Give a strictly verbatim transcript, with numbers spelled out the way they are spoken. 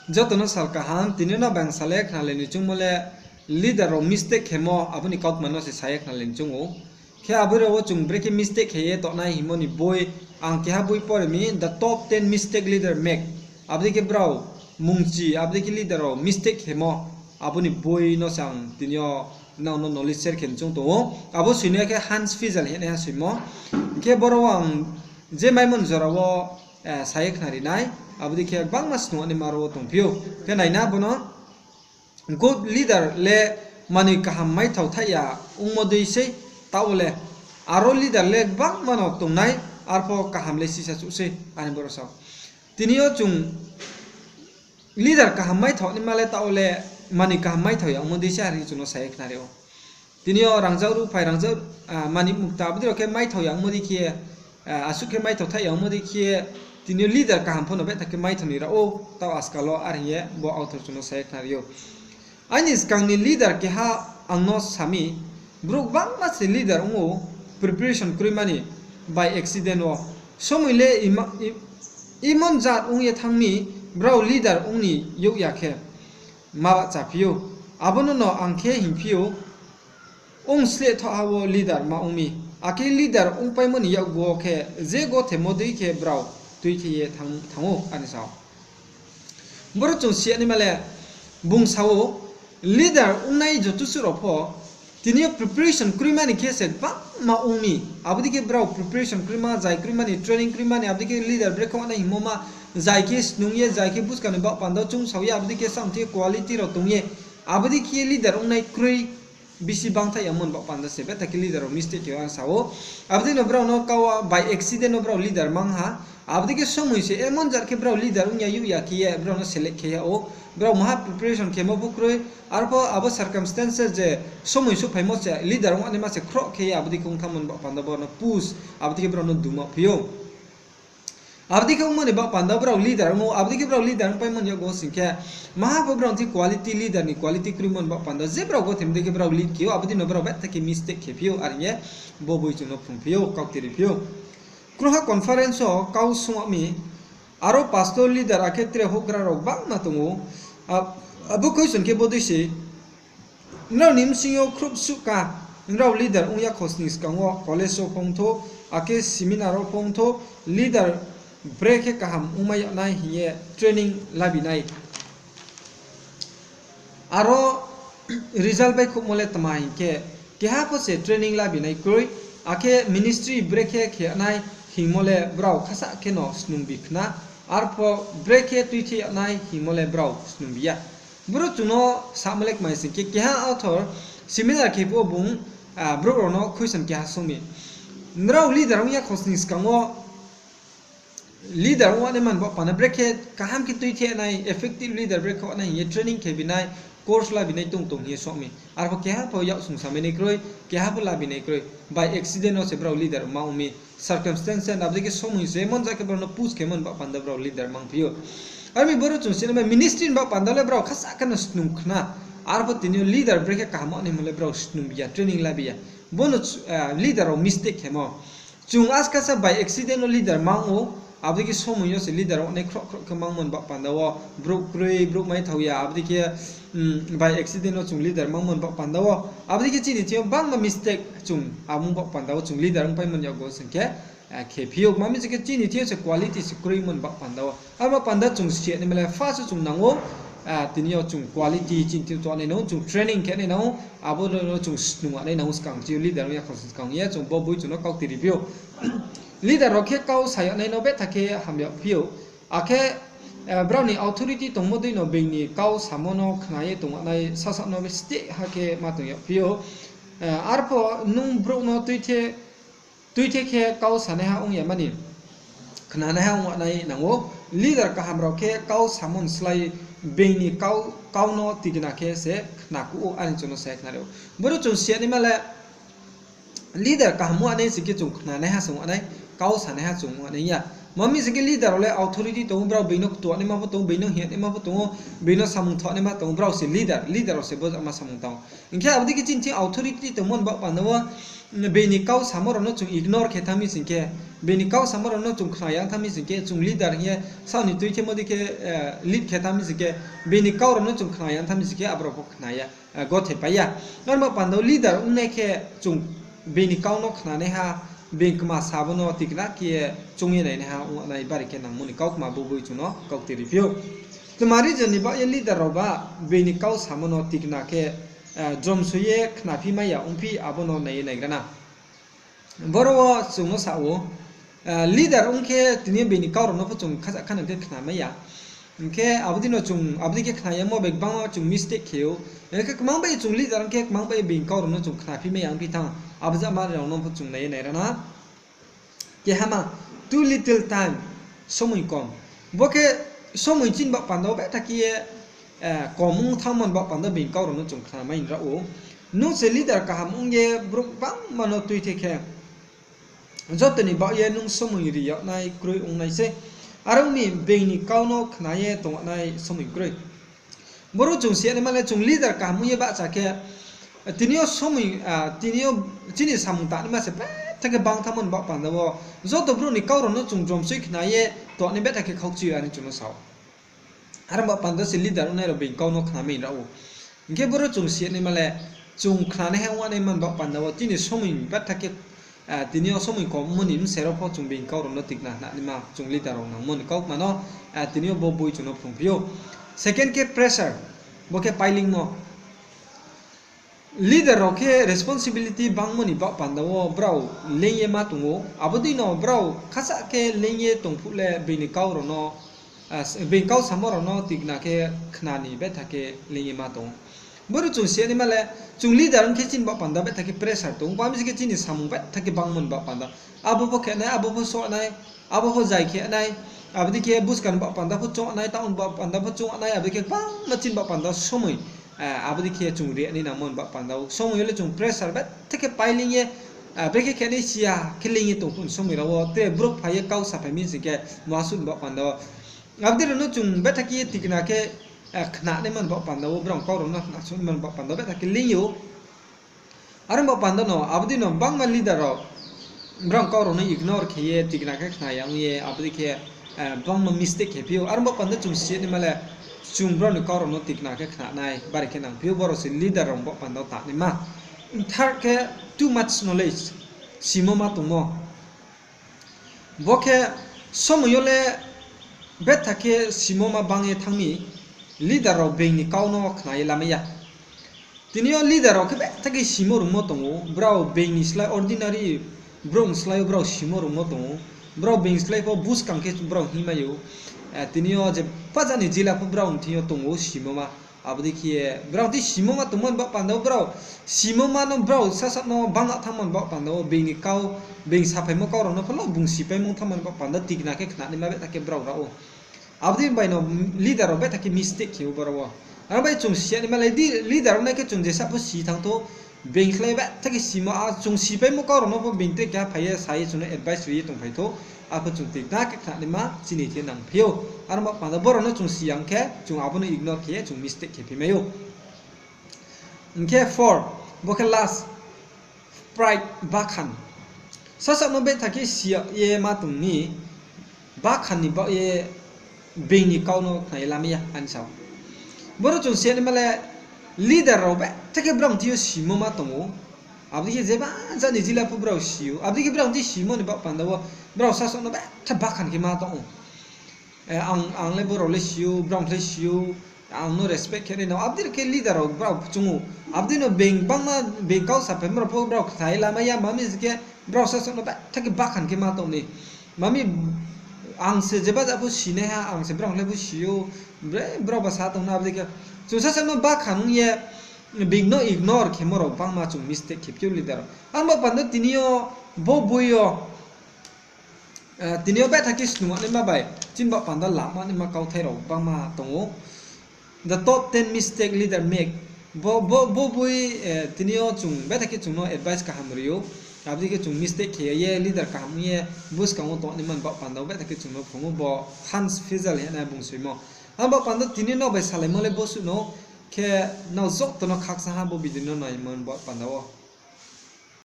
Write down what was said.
Joto no sal kaham, tini no bang sa le khnalai ni choungmo le leader rao mistake khemo, abo ni kautma no se sa ye khnalai ni choung ou. Khe abo rao wo chung brekhe mistake khe ye tongnai hingmo ni boi, ang keha boi pore mi, The Top ten Mistake Leader Make. Abo dei khe brao mungchi, abo dei khe leader rao mistake khemo, abo ni boi no se ang tini yo nrao no knowledge share khe ni choung tong ou. Abo soinai khe Hans Fiesel hingnaiha soimo. Hing khe boro wo ang je maimo ni jora wo sa ye khnari nai, abo dei khe gbangma snung ani ma ro wo tongphi ou. Khe nai na bo no, good leader le manoi kaham maithao thaih ya ongmo dei sei, taoh wo le aro leader le gbangma no tongnai, arpho kaham le sisa chouh sei, ani boro sa ou. Tini yo chung leader kaham maithao naima le taoh wo le manoi kaham maithao ya ongmo dei sei, are hing chung no sa ye khnari ou. Tini yo rangzag ruhphai, rangzag, manoi mukta abo dei rao khe maithao ya ongmo dei khe, asuh khe maithao thaih ya ongmo dei khe, tini yo leader kaham pho no betha khe maithao ni rao ou, taoh askal wo are hing ye bo author chung no sa ye khnari ou. Aini skang ni leader keha ang no sa mi, brouh gbangma se leader ong ou, preparation kroima ni by accident wo. Somoi le imon jat ong ye thanng mi, brao leader ong ni youh ya khe ma bahchaphi ou. Abo no no ang khe hingphi ou, ong sleh thoh ha wo leader ma ong mi. Akhe leader ongpaimo ni yakgu wo khe je gothemo dei khe brao tuithe ye thanng ou, ani sa ou. Boro chung si ya naima le, bung sa ou, leader ongnai joto suh rao pho, tini yo preparation kroima ni khe se gbangma ong mi. Abo dei khe brao preparation kroima, zai kroima ni, training kroima ni, abo dei khe leader brekhe ong nai hingmo ma, zai khe snung ye, zai khe buskang ni baoh panda wo choungsao ye, abo dei khe samung thing ye quality rao tong ye, abo dei khe leader ongnai kroi bisi bangthaih yamo ni baoh panda se betha khe leader rao mistake khe ou, ang sa ou. Abo dei no brao no kau by accident no brao leader mang ha. Abo dei khe somoi se emon jat khe brao leader ong ya youh ya khe ye brao no select khe yag ou. Brao maha preparation khemo pho kroi. Arpho abo circumstances je somoi souhphaimo se leader ong naima se khroh khe ye abo dei khe ong thanngmo ni baoh panda wo brao no post, abo dei khe brao no duma phi ou. Abo dei khe ongmo ni baoh panda wo brao leader ong ou, abo dei khe brao leader ongpaimo ni yakgu wo sing khe, maha pho brao ni thing quality, leader ni quality kroimo ni baoh panda wo, je brao gothemo dei khe brao lead khe ou, abo dei no brao betha khe mistake khe phi ou, are hing ye bo boi chung no phrungphi ou, kaukti riphi ou. Krungha conference wo kau sung yag mi, aro pastor, leader akhe tre houhgra rao gbangma tong ou. Abo question khe bodei se, nrao ni bsing yo khrouh suh ka, nrao leader ong ya khosning skang wo college wo pho ong thou, akhe seminar wo pho ong thou, leader brekhe kaham ongmai yag nai hing ye training labi nai. Aro result baihkhouhmo le tma hing khe, keha pho se training labi nai kroi, akhe ministry brekhe khe yag nai hingmo le brao khasah khe no snungbi khna, arpho brekhe tuithe yag nai hingmo le brao snungbi ya. Boro chung no samo le kmai sing khe, keha author seminar khe phuh wo bung brouh rao no question keha sung mi, nrao leader ong ya khosning skang wo leader ong naima ni baoh panda brekhe kaham khe tuithe nai, effective leader brekhe ong nai hing ye training khe bi nai, course labi nai tong tong hing ye sung mi. Arpho keha pho yak sung samai nai kroi, keha pho labi nai kroi. By accident no se brao leader ma ong mi. Circumstance abo dei khe somoi se emon jat khe brao no post khemo ni baoh panda brao leader mangphi ou. Are mi boro chung si naima ministry ni baoh panda le brao khasah khe no snung khna. Arpho tini yo leader brekhe kaham ong naima le brao snungbi ya, training labi ya. Bo no leader rao mistake khemo. Chung askasa by accident no leader mang ou, abo dei khe somoi yo se leader ong nai khroh khroh khe mangmo ni baoh panda wo, brouh kroi, brouh maithao ya, abo dei khe by accident no chung leader mangmo ni baoh panda wo, abo dei khe chini thing yo bangma mistake chung abo ni baoh panda wo chung leader ongpaimo ni yakgu wo sing khe, khe phi ou, ma mi se khe chini thing yo se quality se kroimo ni baoh panda wo. Abo panda chung si ya naima le first wo chung nang ou, tini yo chung quality chini thing yo tong nai nang ou, chung training khe nai nang ou, abo no chung snung nai nang ou, skang chini yo leader ong ya khosning skang ye chung bo boi chung no kaukti riphi ou. Leader rao khe kau sa yag nai no betha khe ham yagphi ou. Akhe brao ni authority tongmo dei no being ni kau samo no khna ye tong nai, sasa no be steh ha khe ma tong yagphi ou. Arpho nung brouh no tuithe khe kau sanaiha ong ya mani, khnanaiha ong nai nang ou. Leader kaham rao khe kau samo ni slái being ni kau no tikna khe se khna kuh ou, are chung no sa ye khnari ou. Boro chung si ya naima le, leader kaham ong nai sing khe chung khnanaiha se ong nai, kau sanaiha chung ong nai ya. Ma mi sing khe leader rao le authority tong ou, brao being no ktuanaima pho tong ou, being no hing yagnaima pho tong ou, being no samung thaoh naima tong ou, brao se leader, leader rao se bo jama samung tang ou. Hing khe abo dei khe chini thing authority tongmo ni baoh panda wo, being ni kau samo rao no chung ignore khe thanng mi sing khe, Bini kau samo rao no chung khna ya ong thanng mi sing khe, chung leader hing ye saoh ni tui khe modi khe lead khe thanng mi sing khe, bini kau rao no chung khna ya ong thanng mi sing khe, aborao pho khna ya, gothe pai ya. Arba panda wo leader ongnai khe chung bini kau no khnanaiha, bini kma sa bo no tikna khe ye choung ye nainaiha ong nai bari khe nangmo ni kau kma bo boi chung no kau tiri phi ou. Tma reason ni baoh ye leader rao ba bini kau samo no tikna khe jomsoi ye khnaphi mai ya ongphi, abo no nai ye naigra na. Boro wo chung no sa ou, leader ong khe tini yo bini kau rao no pho chung khaja khanang khe khna mai ya. Hing khe abo dei no chung abo dei khe khna yamo bai gbangma chung mistake khe ou. Hing khe kmang bai chung leader ong khe kmang bai bini kau rao no chung khnaphi mai ya ongphi thanng, abo jama rao no pho chung nai ye naigra na. Kehama, too little time, somoi kom. Bo khe somoi chini baoh panda wo betha khe ye kom ong thanngmo ni baoh panda wo bini kau rao no chung khna mai ra ou. Nung se leader kaham ong ye brouh gbangma no tuithe khe, joto ni baoh ye nung somoi ri yag nai kroi ong nai sei. Are ong mi being ni kau no khna ye tong nai somoi kroi. Boro chung si ya naima le chung leader kaham ong ye bahcha khe, tini yo, chini samung tangnaima se betha khe bang thanngmo ni baoh panda wo, joto brouh ni kau rao no chung jomsoi khna ye tongnai betha khe khaukchi yo are chung no sa ou. Are baoh panda se leader ongnai rao being kau no khna mai ra ou. Hing khe boro chung si ya naima le, chung khnanaiha ong naima ni baoh panda wo chini somoi betha khe, tini yo somoi kom mo ni bsai rao pho chung being kau rao no tikna khna naima chung leader rao nangmo ni kau kma no, tini yo bo boi chung no phrungphi ou. Second khe pressure, bo khe pailingmo. Leader rao khe responsibility bangmo ni baoh panda wo brao leing ye ma tong ou, abo dei no brao khasa khe leing ye tong phuh le being ni kau rao no, being kau samo rao no tikna khe khna ni betha khe leing ye ma tong ou. Boro chung si ya naima le, chung leader ong khe chini baoh panda betha khe pressure tong ou, bami se khe chini samung betha khe bangmo ni baoh panda. Abo pho khe nai, abo pho so nai, abo pho zai khe nai, abo dei khe buskang ni baoh panda pho choung nai, taoh ni baoh panda pho choung nai, abo dei khe gbangma chini baoh panda somoi, abo dei khe chung ri nai nangmo ni baoh panda wo. Somoi yo le chung pressure betha khe pailing ye, brekhe khe nai si ya khe leing ye tong phuh ni somoi rao wo, tre brouh phai ye kau saphai mi sing khe, muasuh ni baoh panda wo. Abo dei rao no chung betha khe ye tikna khe, khna naima ni baoh panda wo, brao kau rao no khna suh naima ni baoh panda wo betha khe leing ou. Are baoh panda no, abo dei no bangma leader rao, brao kau rao no ignore khe ye tikna khe khna ya ong ye, abo dei khe, bangma mistake khe phi ou. Are baoh panda chung si ya naima le, chung brao ni kau rao no tikna khe khna nai bari khe nang phi ou, boro se leader rao baoh panda wo ta naima. Third khe, too much knowledge, simo ma tongmo. Bo khe somoi yo le betha khe simo ma bang ye thanng mi, leader rao being ni kau no khna ye lamai ya. Tini yo leader rao khe betha khe simo rungmo tong ou, brao being ni slái ordinary brouh ni slái yo brao simo rungmo tong ou, brao being slái pho buskang khe brao hingmai ou, tini yo je paja ni jila pho brao ni thing yo tong ou simo ma. Abo dei khe ye brao dei simo ma tongmo ni baoh panda wo brao simo ma no brao sasaoh no bang thanngmo ni baoh panda wo being ni kau, being saphaimo kau rao no pho lo bung sipaimo thanngmo ni baoh panda wo tikna khe khna naima betha khe brao ra ou. Abo dei bai no leader rao betha khe mistake khe ou boro wo. Aro bai chung si ya naima le di leader rao nai khe chung jesa pho si thanng thou, being slái betha khe simo, chung sipaimo kau rao no pho being tre keha phai ye sa ye chung no advice ri ye tongphai thou, apho chung tikna khe khna naima chini thing nang phi ou. Aro baoh panda boro no chung si ya ong khe chung abo no ignore khe ye chung mistake khe phi mai ou. Hing khe four, bo khe last, pride, bakhan. Sasaoh no betha khe si ya ye ma tong ni, bakhan ni baoh ye being ni kau no khna ye lamai ya, ani sa ou. Boro chung si ya naima le, leader rao betha khe brao ni thing yo simo ma tong ou. Abo dei khe jeba jat ni jila pho brao si ou. Abo dei khe brao ni thing simo ni baoh panda wo brao sasaoh no betha bakhan khe ma tong ou. Ang le brao le si ou, brao le si ou, ang no respect khe nai nang, abo dei khe leader rao brao chung ou. Abo dei no being bangma, being kau saphaimo rao pho brao khna ye lamai ya, mami se khe brao sasaoh no betha khe bakhan khe ma tong ni. Mami, ang se jeba jat pho sinaiha, ang se brao le pho si ou, bre, brao ba sa tong na, abo dei khe. Chung sasaoh no bakhan ong ye, being no ignore khemo rao bangma chung mistake khe phi ou leader rao. Aro baoh panda tini yo, bo boi yo, tini yo betha khe snung naima bai, chini baoh panda lama naima kauthai rao bangma tong ou. The top ten mistake leader make. Bo, bo, bo boi, tini yo chung betha khe chung no advice kaham ri ou. Abo dei khe chung mistake khe ye leader kaham ong ye buskang wo tong naima ni baoh panda wo betha khe chung no phrung ou bo Hans Fiesel hing ye bung soimo. Abo baoh panda tini nrao bai salaimo le bo suh no khe nrao joto no khakchang ha bo video no naimo ni baoh panda wo.